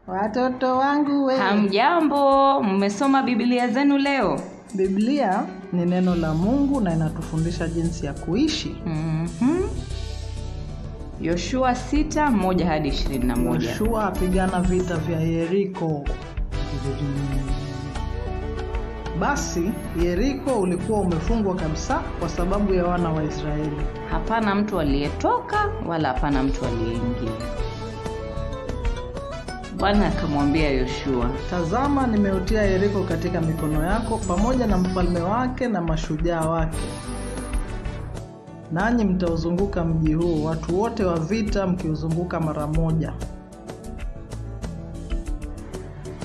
Watoto wangu we. Hamjambo, mmesoma Biblia zenu leo? Biblia ni neno la Mungu na inatufundisha jinsi ya kuishi. Yoshua 6:1 hadi 21. Yoshua apigana vita vya Yeriko. Basi Yeriko ulikuwa umefungwa kabisa kwa sababu ya wana wa Israeli. Hapana mtu aliyetoka wala hapana mtu aliyeingia. Bwana akamwambia Yoshua, Tazama, nimeutia Yeriko katika mikono yako pamoja na mfalme wake na mashujaa wake. Nanyi mtauzunguka mji huu, watu wote wa vita mkiuzunguka mara moja.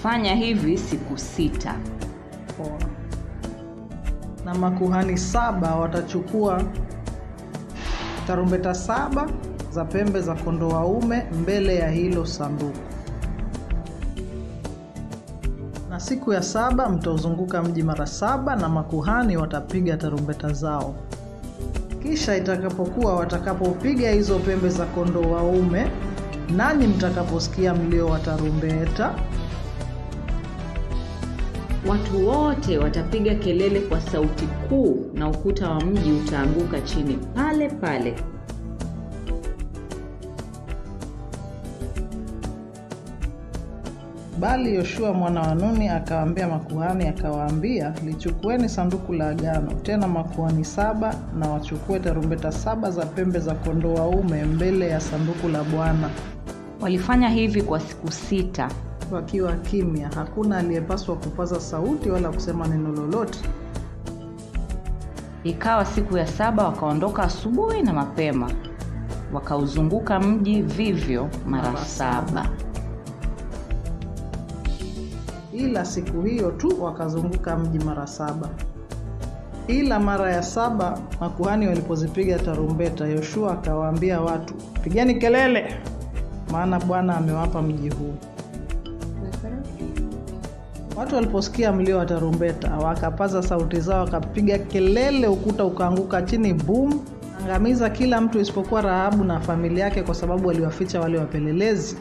Fanya hivi siku 6. Poa. Na makuhani 7 watachukua tarumbeta 7 za pembe za kondoo waume mbele ya hilo sanduku. Na siku ya 7 mtauzunguka mji mara 7, na makuhani watapiga tarumbeta zao. Kisha itakapokuwa watakapopiga hizo pembe za kondoo waume, nanyi mtakaposikia mlio wa tarumbeta, watu wote watapiga kelele kwa sauti kuu, na ukuta wa mji utaanguka chini pale pale. Bali Yoshua mwana wa Nuni akawaambia makuhani, akawaambia, lichukueni sanduku la agano, tena makuhani 7 na wachukue tarumbeta 7 za pembe za kondoo waume mbele ya sanduku la Bwana. Walifanya hivi kwa siku 6, wakiwa kimya, hakuna aliyepaswa kupaza sauti wala kusema neno lolote. Ikawa siku ya 7 wakaondoka asubuhi na mapema, wakauzunguka mji vivyo mara 7. Ila siku hiyo tu wakazunguka mji mara 7. Ila mara ya 7 makuhani walipozipiga tarumbeta, Yoshua akawaambia watu, pigeni kelele, maana Bwana amewapa mji huu. Watu waliposikia mlio wa tarumbeta, wakapaza sauti zao, wakapiga kelele, ukuta ukaanguka chini, boom, angamiza kila mtu isipokuwa Rahabu na familia yake, kwa sababu waliwaficha wale wapelelezi.